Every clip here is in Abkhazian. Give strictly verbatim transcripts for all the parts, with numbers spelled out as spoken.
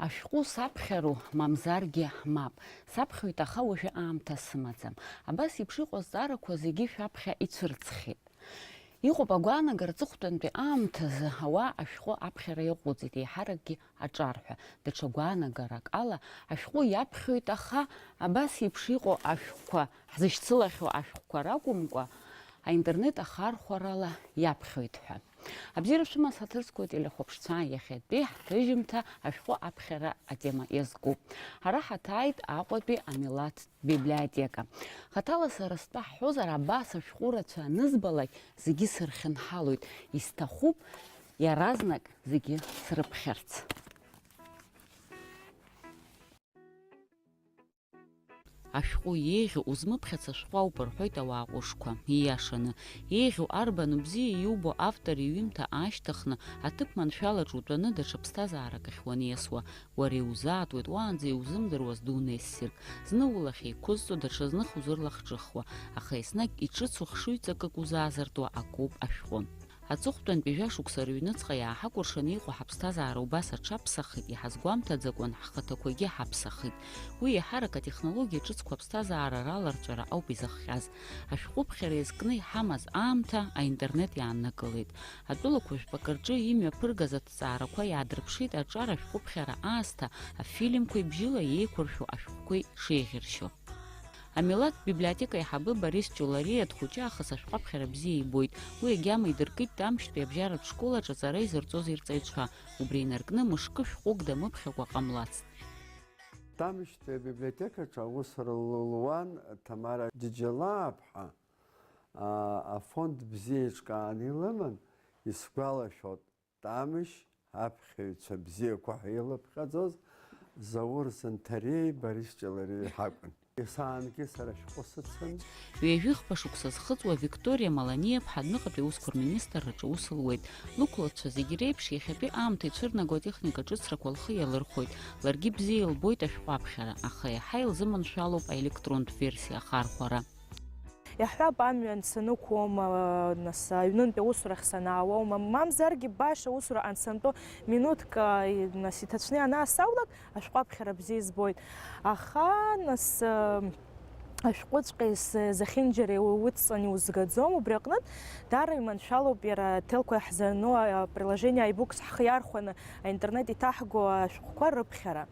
Ашәҟәы саԥхьару, мамзаргьы мап. Саԥхьоит, аха уажәы аамҭа сымаӡам. Абас еиԥш иҟоу азҵаарақәа зегьы шәаԥхьа ицәырҵхьеит. Иҟоуп агәаанагара, аҵыхәтәантәи аамҭазы ауаа ашәҟәы аԥхьара иаҟәыҵит, еиҳаракгьы аҿар ҳәа. Даҽа гәаанагарак ала, ашәҟәы иаԥхьоит, аха абас еиԥш иҟоу ашәҟәқәа, ҳзышьцылахьоу ашәҟәқәа ракәымкәа, аинтернет ахархәарала иаԥхьоит ҳәа. Абзиара шәымаз, ҳаҭыр зқәу телехәаԥшцәа, иахьатәи ҳҭыжьымҭа ашәҟәы аԥхьара атема иазкуп. Ҳара ҳаҭааит Аҟәатәи амилаҭтә библиотека. Хаҭала сара стәы ҳҳәозар, абас ашәҟәы рацәа анызбалак, зегьы сырхьынҳалоит, исҭахуп иаразнак зегьы срыԥхьарц. Ашәҟәы еиӷьу узмыԥхьац ашәҟәы ауп рҳәоит ауаа ҟәышқәа. Ииашаны, еиӷьу арбану бзиа иубо автор иҩымҭа аашьҭыхны, аҭыԥ маншәалаҿ утәаны даҽа ԥсҭазаарак ахь уаниасуа, уара иузаатуеит уаанӡа иузымдыруаз дунеи ссирк, зны улахь еиқәызҵо, даҽазных узырлахҿыхуа, аха еснагь иҿыцу хшыҩҵакык узаазыртуа акоуп ашәҟәы. Аҵыхәтәантәи жәа-шықәса рыҩныҵҟа иааҳакәыршаны иҟоу ҳаԥсҭазаара убас аҽаԥсахит, иҳазгәамҭаӡакәан ҳхаҭақәагьы ҳаԥсахит. Уи еиҳарак атехнологиа ҿыцқәа аԥсҭазаара раларҵәара ауп изыхҟьаз. Ашәҟәыԥхьара иазкны иҳамаз аамҭа аинтернет иааннакылеит. Атәылақәа жәпакы рҿы имҩаԥыргаз аҭҵаарақәа иаадырԥшит аҿар ашәҟәыԥхьара аасҭа, афильмқәеи бжьыла иеиқәыршәу ашәҟәқәеи шеиӷьыршьо. Амилаҭтә библиотека аиҳабы Борис Ҷолариа дхәыҷы аахыс ашәҟәаԥхьара бзиа ибоит. Уи агьама идыркит Тамшьтәи абжьаратә школ аҿы аҵара изырҵоз ирҵаҩцәа. Убри инаркны мышкы шәҟәык дамыԥхьакәа ҟамлацт. Тамшьтәи абиблиотекаҿы аусура луан Ҭамара Џьаџьалаа-ԥҳа, а, афонд бзиа еиҿкааны илыман, исгәалашәоит. Тамшь аԥхьаҩцәа бзиақәа ҳәа илыԥхьаӡоз Заур Занҭариеи Борис Ҷолариеи ҳакәын. Есаангьы сара ашәҟәы сыцын. Ҩажәихԥа шықәса зхыҵуа Викториа Маланиа-ԥҳа адәныҟатәи аусқәа рминистрраҿы аус луеит. Лықәлацәа зегь реиԥш иахьатәи аамҭа ицәырнаго атехника ҿыцрақәа лхы иалырхәоит. Ларгьы бзиа илбоит ашәҟәы аԥхьара, аха иаҳа илзыманшәалоуп аелектронтә версиа ахархәара. Иаҳҳәап, амҩан санықәуоума, нас, аҩнынтәи аусурахь санаауоума, мамзаргьы баша аусураҟны сантәоу минуҭк, а, и-, нас, иҭацәны ианаасаулак, ашәҟәы аԥхьара бзиа избоит. Аха, нас, а, ашәҟәыҵәҟьа ис-, зехьынџьара иу-, уҵҵаны иузгаӡом, убри аҟнытә даара иманшәалоуп иара ҭелқәа иаҳзану, а, приложение iBooks ҳхы иархәаны аинтернет иҭаҳго ашәҟәқәа рыԥхьара.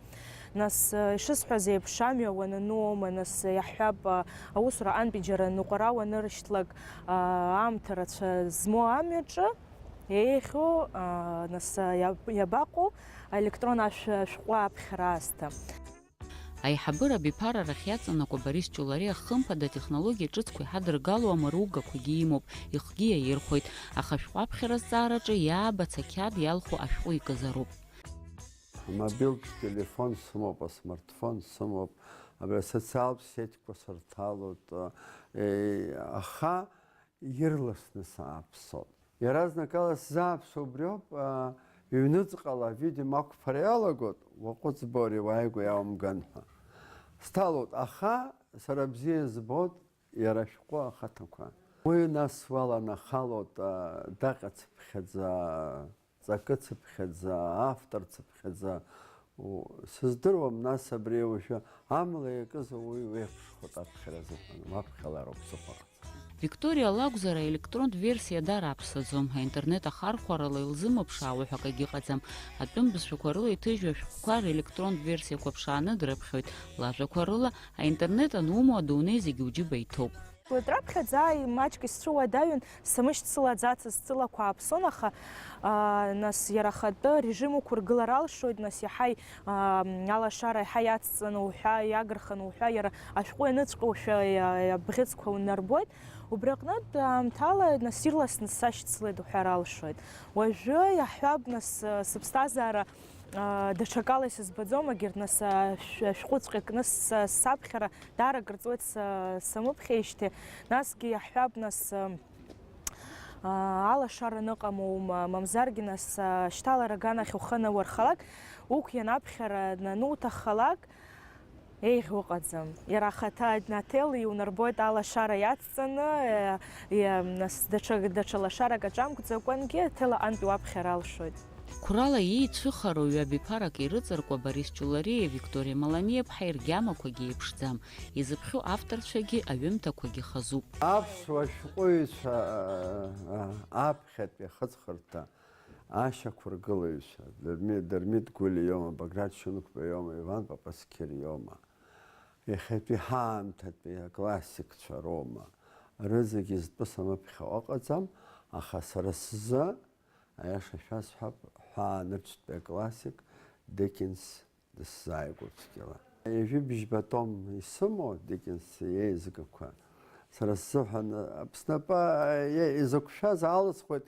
Нас, э, ишысҳәаз еиԥш, амҩа уанануоума, нас, э, иаҳҳәап, э, аусура аҟынтәи џьара ныҟәара уаныршьҭлак, э, аамҭа рацәа змоу амҩаҿы еиӷьу, э, нас, э, иаб-, иабаҟоу аелектрон ашә-, ашәҟәы аԥхьара аасҭа. Аиҳабыра абиԥарарахь иаҵанакуа Борис Ҷолариа хымԥада атехнологиа ҿыцқәа иҳадыргало амаругақәагьы имоуп, ихгьы иаирхәоит, аха ашәҟәы аԥхьара азҵаараҿы иаабац ақьаад иалху ашәҟәы икызароуп. Амобилтә телефон сымоуп, асмартфон сымоуп, абри асоциалтә сетьқәа сырҭалоит, э, аха ирласны сааԥсоуп. Иаразнакала сзааԥсо убриоуп, а, ҩныҵҟала авидео мақәԥара иалагоит, уаҟәыҵ, Бори, уааигәа иаумган ҳәа. Сҭалоит, аха сара бзиа избоит иара ашәҟәы ахаҭақәа. Уи нас уаланахалоит, а, даҟьацыԥхьаӡа, ҵакыцыԥхьаӡа, авторцыԥхьаӡа, у-, сыздыруам, нас абри уажәы амла иакыз ауаҩы уеиԥшхоит аԥхьара азыҳәан, уаԥхьалароуп сыҟаҟаҵа. Викториа лакәзар, аелектронтә версиа дара аԥсаӡом, аинтернет ахархәарала илзымԥшаауа ҳәа акагьы ыҟаӡам. Атәым бызшәақәа рыла иҭыжьу ашәҟәқәа релектронтә версиақәа ԥшааны дрыԥхьоит, лажәақәа рыла, аинтернет анумоу адунеи зегьы уџьыба иҭоуп. Уи раԥхьаӡа маҷк исцәыуадаҩын, сымышьцылаӡацызт, сылақәа ааԥсон, аха, аа, нас, иара ахатәы режим ықәыргылар алшоит, нас, иаҳа, аа, алашара иаҳа иацҵаны уҳәа, иагырханы уҳәа, иара ашәҟәы ианыҵҟьоушәа иа-, абӷьыцқәа унарбоит. Убри аҟнытә, аамҭала, нас, ирласны сашьцылеит уҳәар алшоит. Уажәы иаҳҳәап, нас, сыԥсҭазаара, аа, даҽакала исызбаӡом, егьырҭ, нас, ашә-, ашәҟәыҵәҟьа кны са-, саԥхьара даара акыр ҵуеит са-, самыԥхьеижьҭеи. Насгьы иаҳҳәап, нас, аа, алашара аныҟамоума, мамзаргьы, нас, аа, шьҭалара аганахь ухы анауархалак, уқәиан аԥхьара нануҭаххалак, еиӷьу ыҟаӡам. Иара ахаҭа аҭел иунарбоит алашара иацҵаны, е, е, нас, даҽа, даҽа лашарак аҿамкӡакәангьы аҭел аҟынтә уаԥхьар алшоит. Қәрала иеицәыхароу ҩабиԥарак ирыҵаркуа Борис Ҷулариа, Викториа Маланиаԥҳа иргьамақәагьы еиԥшӡам, изыԥхьо авторцәагьы аҩымҭақәагьы хазуп. Аԥсуа шәҟәыҩҩцәа, а, аԥхьатәи ахыҵхырҭа ашьақәыргылаҩцәа, Дырми-, Дырмит Гәлиа иоума, Баграт Шьынқәба иоума, Иван Папасқьыр иоума, иахьатәи ҳаамҭатәи аклассикцәа роума, рызегьы зтәы самыԥхьо ыҟаӡам, аха сара сзы, аиаша шәасҳәап, ҳәаанырцәтәи аклассик Диккенс дысзааигәоуп цәгьала. Ҩажәи бжьба том исымоу Диккенс иеизгақәа, сара сзыҳәан Аԥснапы, е-, изықәшәаз аалысхуеит,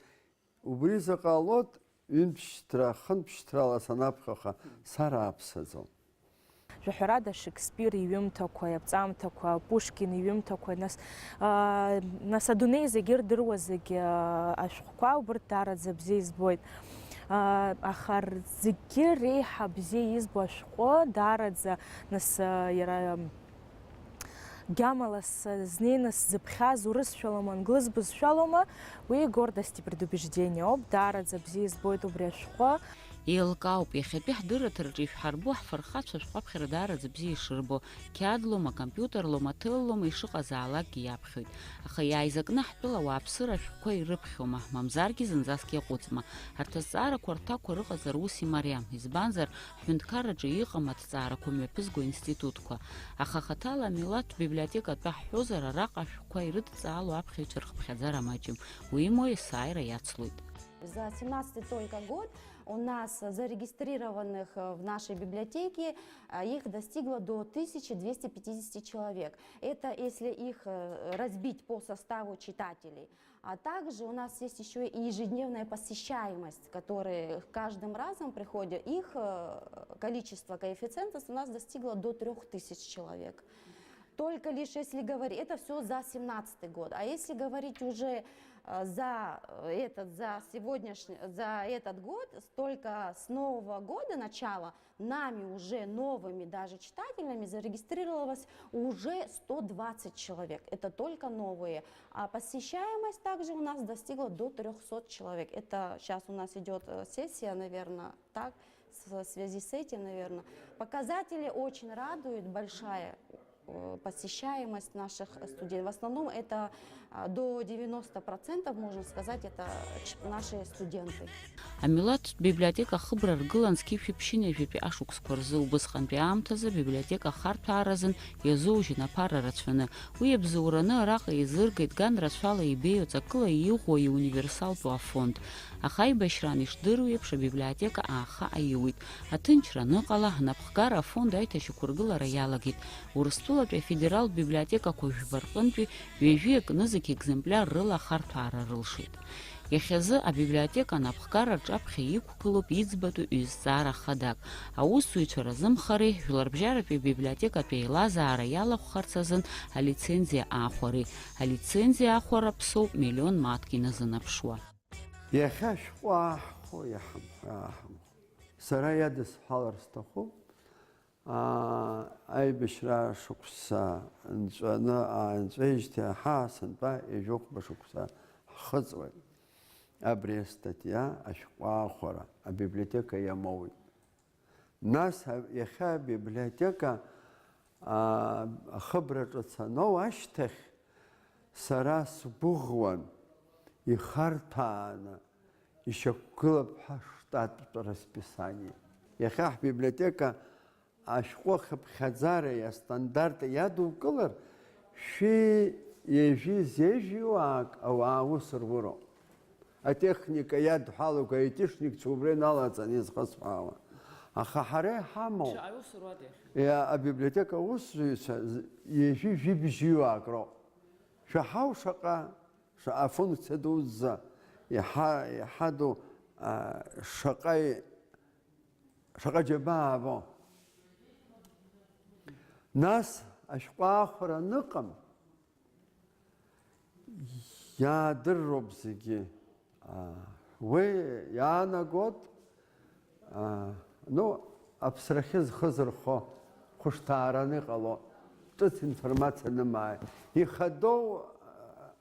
убри заҟа ҟалоит, ҩынтә шьҭра, хынтә шьҭрала санаԥхьаха, сарааԥсаӡом. Жәаҳәарада, Шекспир иҩымҭақәа, иаԥҵамҭақәа, Пушкин иҩымҭақәа, нас, аа, нас адунеи зегьы ирдыруа зегьы, аа, ашәҟәқәа убырҭ даараӡа бзиа избоит. Аа, аха р-, зегьы реиҳа бзиа избо ашәҟәы даараӡа, нас, аа, иара, м, гьамала с-, знеины сзыԥхьаз урысшәалома, англыз бызшәалома, уи гордость и предубеждение ауп, даараӡа бзиа избоит убри ашәҟәы. Еилкаауп, иахьатәи ҳдырраҭараҿы ишәҳарбо ҳфырхацәа ашәҟәаԥхьара даараӡа бзиа ишырбо, қьаад лоума, компиутер лоума, ҭел лоума, ишыҟазаалакгьы иаԥхьоит. Аха иааизакны ҳтәыла ауааԥсыра ашәҟәқәа ирыԥхьома, мамзаргьы зынӡаск иаҟәыҵма. Арҭ азҵаарақәа рҭакқәа рыҟазар ус имариам, избанзар, ҳҳәынҭқарраҿы иҟам аҭҵаарақәа мҩаԥызго аинститутқәа. Аха хаҭала амилаҭтә библиотека атәы ҳҳәозар, араҟа ашәҟәқәа ирыдҵаало аԥхьаҩцәа рхыԥхьаӡара маҷым, уимоу есааира иацлоит. За семнадцатый только год у нас зарегистрированных, э, в нашей библиотеке, э, их достигло до тысячи двести пятидесяти человек. Это если их, э, разбить по составу читателей. А также у нас есть ещё и ежедневная посещаемость, которые каждым разом приходят, их, э, количество, коэффициент у нас достигло до трёх тысяч человек. Только лишь если говорить, это всё за семнадцатый год. А если говорить уже, э, за, э, этот, за сегодняшний, за этот год, только с нового года, начала, нами уже новыми даже читателями зарегистрировалось уже сто двадцать человек. Это только новые. А посещаемость также у нас достигла до трёхсот человек. Это щас у нас идёт, э, сессия, наверно, так? В связи с этим, наверно, показатели очень радуют, большая, э, посещаемость наших студентов. В основном это, а, до девяносто процентов, можно сказать, это ч-, наши студенты. Амилаҭтә библиотека ахыбра ргылан зқьи жәшәи ԥшьынҩажәатәи ашықәсқәа рзы. Убысҟантәи аамҭазы абиблиотека ахарҭәаара азын иазужьын аԥара рацәаны. Уи абзоураны араҟа еизыргеит ган рацәала ибеиоу ҵакыла иӷәӷәоу иуниверсалтәу афонд. Аха аибашьраан ишдыру еиԥш, абиблиотека ааха аиуит. Аҭынчра аныҟала, анапхгара афонд аиҭашьақәыргылара иалагеит. Урыстәылатәи афедералтә библиотекақәа жәба рҟынтәи ҩажәи акы нызқь екземпляр рыла ахарҭәаара рылшеит. Иахьазы абиблиотека анапхгара рҿаԥхьа иқәгылоуп иӡбатәу ҩ-зҵаара хадак. Аусзуҩцәа разымхареи, жәларбжьаратәи абиблиотекатә еилазаара иалахәхарц азын алицензиа аахәареи. Алицензиа аахәара ԥсоуп миллион мааҭк иназынаԥшуа. Иахьа ашәҟәы ааҳхәо иаҳамҳәа, ааҳамҳәа. Сара иадысҳәалар сҭахуп, аа, аибашьра шықәса нҵәаны аанҵәеижьҭеи аҳа сынтәа ҩажәихәба шықәса ҳхыҵуеит. Абри астатиа ашәҟәы аахәара абиблиотека иамоуит. Нас а-, иахьа абиблиотека, аа, ахыбра ҿыц аноу ашьҭахь, сара сгәыӷуан, ихарҭәааны ишьақәгылап ҳәа штаттә расписание. Иахьа ҳбиблиотека ашәҟәы ахыԥхьаӡареи астандарти иадукылар, шәи ҩажәи зежәҩуаак ауаа аус руроуп. Атехника иадҳәалоуп, аитишникцәа убра иналаҵаны изхысҳәаауа. Аха ҳара иҳамоу, Шаҟа аус руада иахьа? Иа-, абиблиотека аусзуҩцәа з-, ҩажәи жәибжьҩуаак роуп. Шәаҳау шаҟа, шаҟа афункциа дуӡӡа, иаҳа, иаҳа ду, а, шаҟа и-, шаҟа џьабаа або. Нас ашәҟәы аахәара аныҟам, иаадырроуп зегьы. А, уи иаанагот, а, ну, аԥсрахьы зхы зырхо хәышҭаараны иҟало, ҿыц информациа анымааи. Ихадоу, а,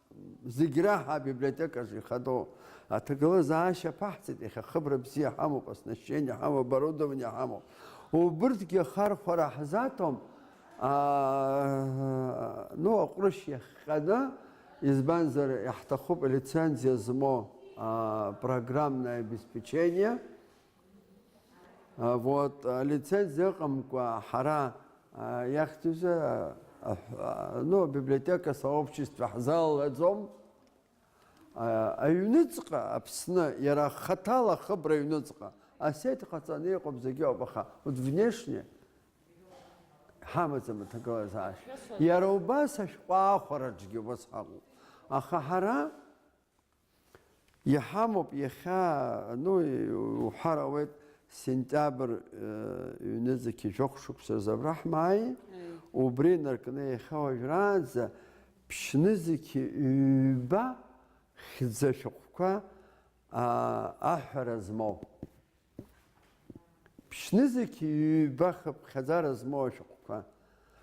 Зегь раҳа абиблиотекаҿы ихадоу аҭагылазаашьа ԥаҳҵеит, иахьа хыбра бзиа ҳамоуп, оснащение ҳамоуп, оборудование ҳамоуп. Убырҭгьы ахархәара ҳзаҭом, аа, ну, аҟәрышь иахҟьаны, избанзар, иаҳҭахуп лицензиа змоу, аа, программное обеспечение. А, вот, а, лицензиа ыҟамкәа ҳара, а, иахьӡузеи, а, а, ну, абиблиотека сообщество ҳзалалаӡом. А, аҩныҵҟа Аԥсны, иара хаҭала ахыбра аҩныҵҟа, асеҭ ҟаҵаны иҟоуп, зегьы ыҟоуп, аха вот внешне ҳамаӡам аҭагылазаашьа. Иара убас ашәҟәы аахәараҿгьы убас ҳаҟоуп. Аха ҳара Иҳамоуп иахьа, ну, уҳәар ауеит, сентиабр, э, ҩнызқьи жәохә шықәса рзы абра ҳмааи, Аи. Убри инаркны иахьа уажәраанӡа ԥшьнызқьи ҩба хьӡы ашәҟәқәа, а, аҳәара змоу. Ԥшьнызқь ҩба хыԥхьаӡара змоу ашәҟәқәа.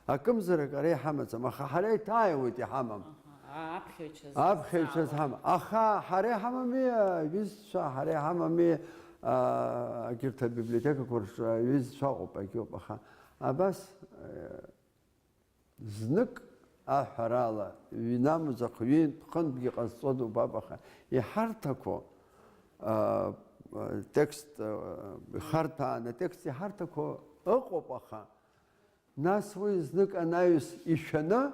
Акымзарак ара иҳамаӡам, аха ҳара иҭааиуеит иҳамам. Аха, аԥхьаҩцәа Аԥхьаҩцәа зхаау. Зҳамам. Аха ҳара иҳамами, аҩызцәа, ҳара иҳамами, а, егьырҭ абиблиотекақәа рҿы аҩызцәа ыҟоуп, агьоуп, аха абас, э, Знык аҳәарала, ҩнамза хҩынтә-ԥхынтәгьы ҟазҵо дубап, аха иҳарҭақәо, а, а, текст, а, ихарҭәааны атекст иҳарҭақәо ыҟоуп, аха нас уи знык анаҩс ишәаны,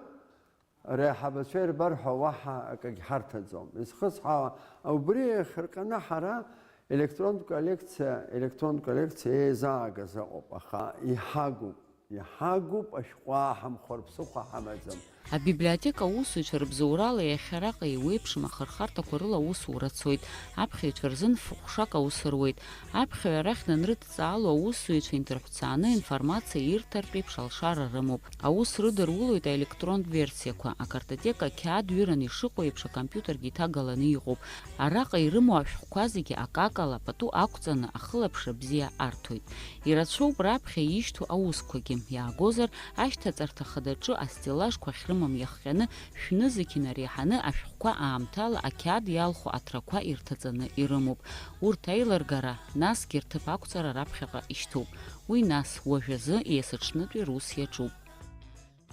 реиҳабацәа ирбар ҳәа уаҳа акагь ҳарҭаӡом. Изхысҳәаауа, убри иахырҟьаны ҳара електронтә коллекциа, електронтә коллекциа еизаагаз ыҟоуп, аха иҳагуп. Иҳагуп, ашәҟәы ааҳамхәар ԥсыхәа ҳамаӡам. Абиблиотека аусзуҩцәа рыбзоурала иахьа араҟа еиуеиԥшым ахырхарҭақәа рыла аусура цоит, аԥхьаҩцәа рзын ф-, ҟәшак аус руеит. Аԥхьаҩ арахь данрыдҵаало аусзуҩцәа инҭырҳәцааны информациа ирҭартә еиԥш алшара рымоуп. Аус рыдырулоит аелектронтә версиақәа, акартотека ақьаад ҩыран ишыҟоу еиԥш акомпиутергьы иҭагаланы иҟоуп. Араҟа ирымоу ашәҟәқәа зегьы акакала пату ақәҵаны ахылаԥшра бзиа арҭоит. Ирацәоуп раԥхьа ишьҭоу аусқәагьы, иаагозар, ашьҭаҵарҭа хадаҿы астеллажқәа ахьрымам иахҟьаны, шәнызқь инареиҳаны ашәҟәқәа аамҭала ақьаад иалху аҭрақәа ирҭаҵаны ирымоуп. Урҭ аилыргара, насгьы рҭыԥ ақәҵара раԥхьаҟа ишьҭоуп. Уи нас, уажәазы, есыҽнытәи рус иаҿуп.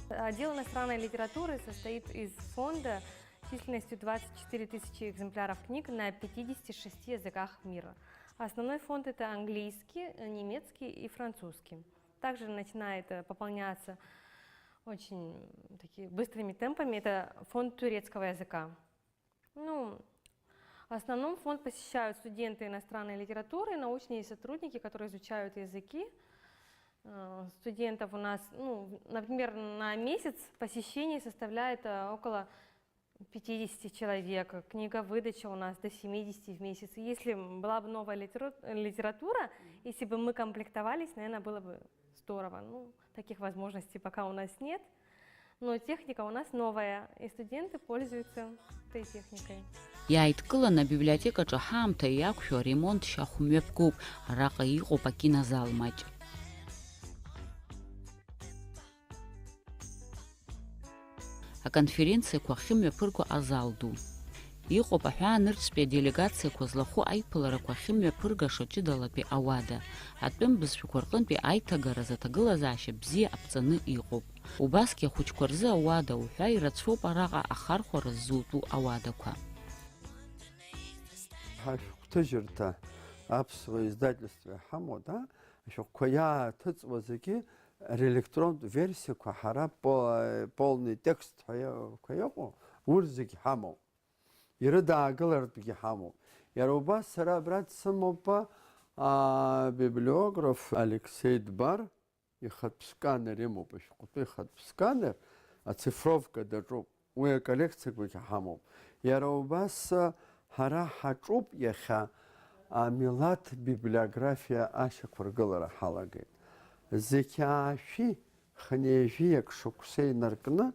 Отдел иностранной литературы состоит из фонда численностью двадцать четыре тысячи экземпляров книг на пятидесяти шести языках мира. Основной фонд — это английский, немецкий и французский. Также начинает, э, пополняться очень таки быстрыми темпами. Это фонд турецкого языка. Ну, в основном фонд посещают студенты иностранной литературы, научные сотрудники, которые изучают языки. Э, студентов у нас, ну, в-, например, на месяц посещений составляет, э, около пятидесяти человек. Книговыдача у нас до семидесяти в месяц. Если была бы новая литеру-, литература, если бы мы комплектовались, наверное, было бы здорово. Ну, таких возможностей пока у нас нет. Но техника у нас новая, и студенты пользуются этой техникой. Иааидкыланы абиблиотекаҿы ҳаамҭа иақәшәо аремонт шьахә мҩаԥгоуп, араҟа иҟоуп акинозал маҷ. Аконференциақәа ахьымҩаԥырго азал ду. Иҟоуп аҳәаанырцәтәи аделегациақәа злахәу аиԥыларақәа ахьымҩаԥыргаша ҷыдалатәи ауада. Атәым бызшәақәа рҟынтәи аиҭагаразы аҭагылазаашьа бзиа аԥҵаны иҟоуп. Убасгьы ахәыҷқәа рзы ауада уҳәа ирацәоуп араҟа ахархәара ззутәу ауадақәа. Ҳашәҟәҭыжьырҭа аԥсуа издательство иҳамоу, да, ашәҟәқәа иааҭыҵуа зегьы релектронтә версиақәа ҳара по-, полный текст ҳәа иа-, қәа иҟоу, урҭ зегь ҳамоуп. Ирыдаагылартәгьы ҳамоуп. Иара убас сара абра дсымоуп, а, библиограф Алексеи Дбар ихатә сканер имоуп, ашәҟәтәы ихатә сканер, ацифровка даҿуп. Уи аколлекциақәагьы ҳамоуп. Иара убас, а, ҳара ҳаҿуп иахьа амилаҭ библиографиа ашьақәыргылара ҳалагеит. Зқьи аашәи хынҩажәи акы шықәса инаркны,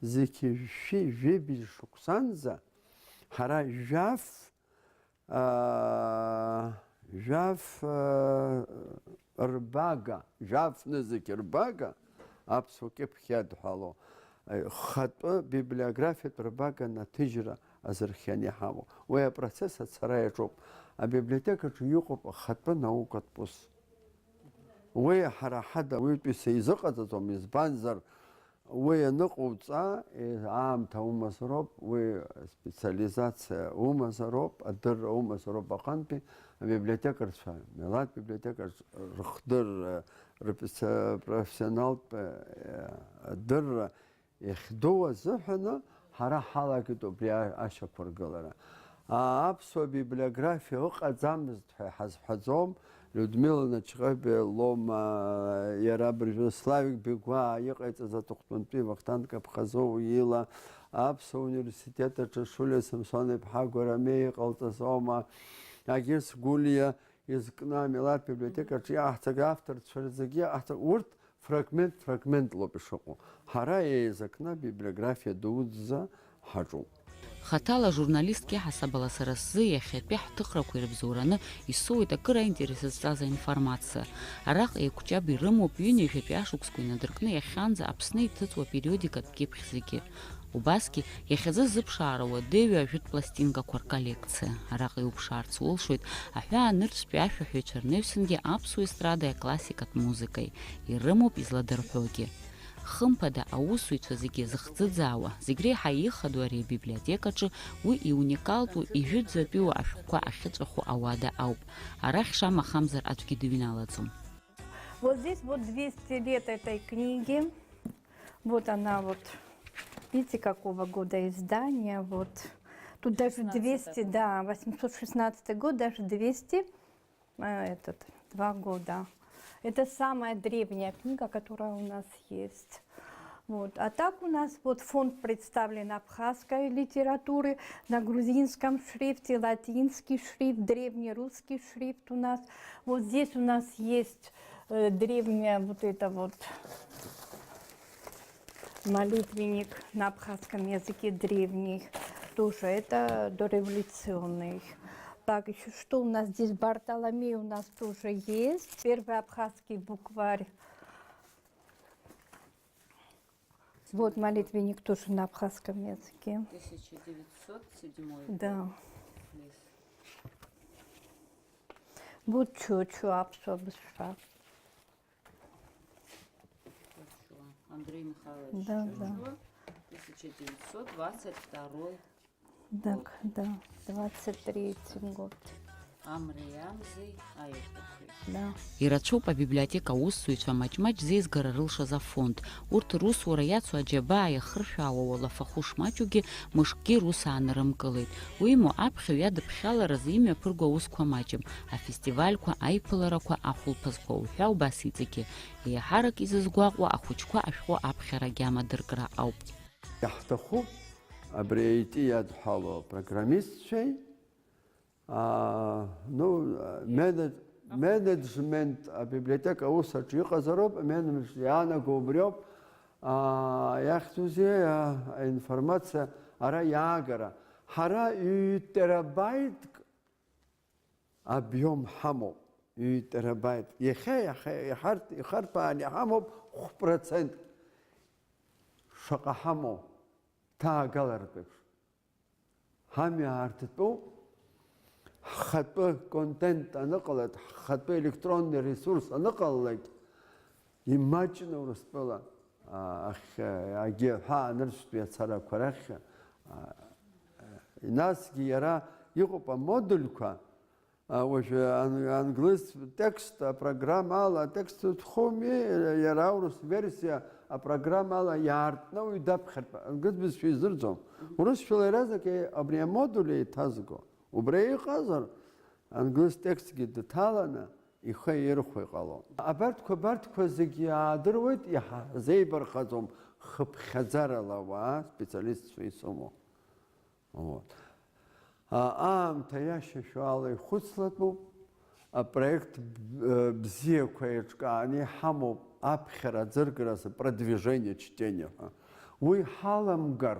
зқьи жәшәи жәибжь шықәсанӡа ҳара жәаф, аа, жәаф, аа, рбага, жәаф нызқь рбага, аԥсуа кьыԥхь иадҳәалоу, хатәы библиографиатә рбага наҭыжьра азырхиан иҳамоу. Уи апроцесс ацара иаҿуп. Абиблиотекаҿы иҟоуп ахатәы наукатә ус. Уи ҳара ҳада уаҩытәыҩса изыҟаҵаӡом, избанзар, уи аныҟоуҵа, е, аамҭа умазароуп, уи специализациа умазароуп, адырра умазароуп аҟынтәи абиблиотекарцәа, милаҭ библиотекаҿ рыхдырра, рпециа-, профессионалтә, е, адырра, иахьдуу азыҳәаны ҳара ҳалагеит убри а-, ашьақәыргылара. А, аԥсуа библиографиа ыҟаӡамызт ҳәа иҳазҳәаӡом. Людмила Начхабиа лоума, иара абыржәы Славик Бегәаа иҟаиҵаз аҵыхәтәантәи Вахтанг Абхазоу ила, аԥсуа университет аҿы Шулиа Самсон-иԥҳа Гәарамеи иҟалҵаз аума, Агьырс Гәлиа изкны амилаҭ библиотекаҿы иаҳҵага авторцәа рзегьы иаҳҵага, урҭ фрагмент-фрагментлоуп ишыҟоу. Ҳара еизакны абиблиографиа дуӡӡа ҳаҿуп. Хаҭала журналистк иаҳасабала сара сзы иахьатәи ҳҭыхрақәа ирыбзоураны исоуеит акыр аинтерес зҵаз аинформациа. Араҟа еиқәҷаб ирымоуп ҩынҩажәатәи ашықәсқәа инадыркны иахьанӡа Аԥсны иҭыҵуа апериодикатә кьыԥхь зегьы. Убасгьы, иахьазы зыԥшаара уадаҩу ажәытә пластинкақәа рколлекциа. Араҟа иуԥшаарц улшоит аҳәаанырцәтәи ашәаҳәаҩцәа рнаҩсангьы аԥсуа естрадаи аклассикатә музыкеи. Ирымоуп изладырҳәогьы. Хымԥада, аусзуҩцәа зегьы зыхӡыӡаауа, зегь реиҳа ихадоу ари абиблиотекаҿы уи иуникалтәу, ижәытәӡатәиу ашәҟәқәа ахьыҵәаху ауада ауп. Арахь шамахамзар аӡәгьы дыҩналаӡом. Вот здесь вот двести лет этой книги. Вот она вот. Видите, какого года издания. Вот. Тут даже двести, да, восемьсот шестнадцатый год, даже двести, а, этот, два года. Это самая древняя книга, которая у нас есть. Вот. А так у нас вот фонд представлен абхазской литературы на грузинском шрифте, латинский шрифт, древний русский шрифт у нас. Вот здесь у нас есть, э, древняя вот эта вот молитвенник на абхазском языке древний. Тоже это дореволюционный. Так, еще что у нас здесь? Бартоломей у нас тоже есть. Первый абхазский букварь. Вот молитвенник тоже на абхазском языке. Тысяча девятьсот седьмой год. Да. Вот чё, чё, аԥсуа бызшәа. Чучуа. Андрей Михайлович, да, да, Чучуа, тысяча девятьсот двадцать второй. Так, да, двадцать третий год. Амреи амзеи аиқәырхеит. Да. Ирацәоуп абиблиотека аусзуҩцәа маҷ-маҷ зеизгара рылшаз афонд. Урҭ русура иацу аџьабаа иахыршәаауа уалафахәы шмаҷугьы, мышкгьы рус аанырымкылеит. Уимоу, аԥхьаҩ иадыԥхьаларазы имҩаԥырго аусқәа маҷым, афестивальқәа, аиԥыларақәа, ахәылԥазқәа уҳәа убас иҵегьы. Еиҳарак изызгәаҟуа ахәыҷқәа ашәҟәы аԥхьара агьама дыркра ауп. Иаҳҭахуп абри аити иадҳәало апрограммистцәеи, аа, ну, менеджмент абиблиотека аус аҿы иҟазароуп, аменеджмент иаанаго убриоуп, аа, иахьӡузеи, аа, аинформациа ара иаагара. Ҳара ҩ-терабаитк обиом ҳамоуп, ҩ-терабаит. Иахьа, иахьа, иҳарҭ-, ихарҭәаан иҳамоуп хә процент. Шаҟа ҳамоу, ҭаагалартә еиԥш. Ҳамҩа аарҭатәуп, ҳхатәы контент аныҟалеит, ҳхатәы електронный ресурс аныҟалалак, имаҷны Урыстәыла, а, ахь, агьи аҳәаа нырцәтәи ацарақәа рахь, а, насгьы иара иҟоуп амодульқәа, а, уажәы ан-, англыз текст апрограмма ала атекст уҭхуми, иара аурыс версиа апрограмма ала иаартны уи даԥхьартә, англыз бызшәа изырӡом. Урысшәала иаразнак е-, абри амодуль еиҭазго. Убра иҟазар, англыз текстгьы дҭаланы ихы ирхәо иҟалон. Абарҭқәа, абарҭқәа зегьы аадыруеит, иаҳа-, ҳзеибархаӡом хыԥхьаӡарала ауаа, специалистцәа исымоу. Вот. А, аамҭа иашьашәала ихәыцлатәуп, апроект б-, бзиақәа еиҿкааны иҳамоуп аԥхьара аӡыргаразы продвижение чтения ҳәа. Уи ҳаламгар,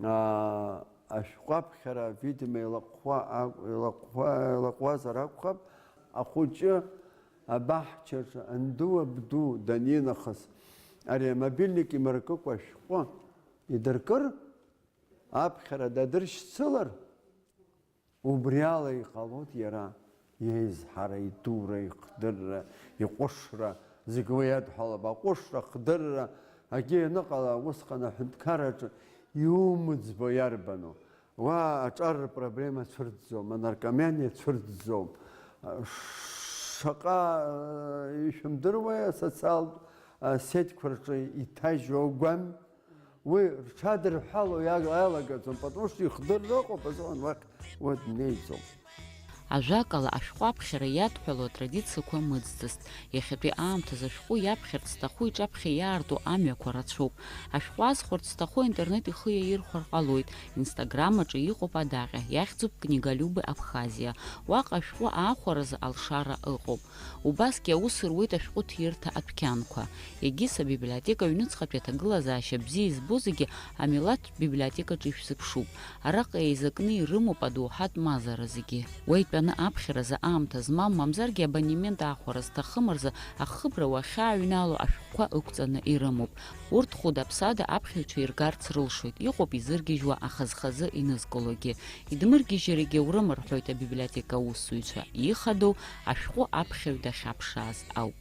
аа, ашәҟәы аԥхьара, видимо, илаҟәуа-, илаҟәуа-, илаҟәуазар акәхап, ахәыҷы абаҳчаҿы анду абду данинахыс, ари амобильник имыркыкәа ашәҟәы идыркыр, Аԥхьара дадыршьцылар, убриала иҟалоит иара иеизҳара, идура, ихдырра, иҟәышра, зегь уи иадҳәалоуп, аҟәышра, ахдырра, акгьы ианыҟала, усҟан аҳәынҭқарраҿы иумыӡбо иарбану? Уа аҿар рпроблема цәырҵӡом, анаркоманиа цәырҵӡом. Шаҟа, э, ишәымдыруеи асоциалтә, э, сетьқәа рҿы иҭажьу агәам? Уи рҽадырҳәало иаг-, иалагаӡом, потому что ихдырра ыҟоуп азыҳәан уахь уа днеиӡом. Ажәакала, ашәҟәы аԥхьара иадҳәало атрадициақәа мыӡӡаст. Иахьатәи аамҭазы ашәҟәы иаԥхьарц зҭаху иҿаԥхьа иаарту амҩақәа рацәоуп. Ашәҟәы азхәарц зҭаху аинтернет ихы иаирхәар ҟалоит. Инстаграм аҿы иҟоуп адаҟьа, иахьӡуп Книголюбы Абхазиа. Уаҟа ашәҟәы аахәаразы алшара ыҟоуп. Убасгьы аус руеит ашәҟәы ҭирҭа адәқьанқәа. Егьыс абиблиотека аҩныҵҟатәи аҭагылазаашьа бзиа избо зегьы амилаҭтә библиотекаҿы ишәзыԥшуп. Араҟа еизакны ирымоуп адоуҳатә мазара зегьы. Уа итәаны аԥхьаразы аамҭа змам, мамзаргьы абонемент аахәара зҭахым рзы ахыбра уахьааҩнало ашәҟәқәа ықәҵаны ирымоуп. Урҭ хәыда-ԥсада аԥхьаҩцәа иргарц рылшоит, иҟоуп изыргьежьуа ахазхазы инызкылогьы. Идмыргьежьырагьы аурым рҳәоит абиблиотека аусзуҩцәа, ихадоу ашәҟәы аԥхьаҩ дахьаԥшааз ауп.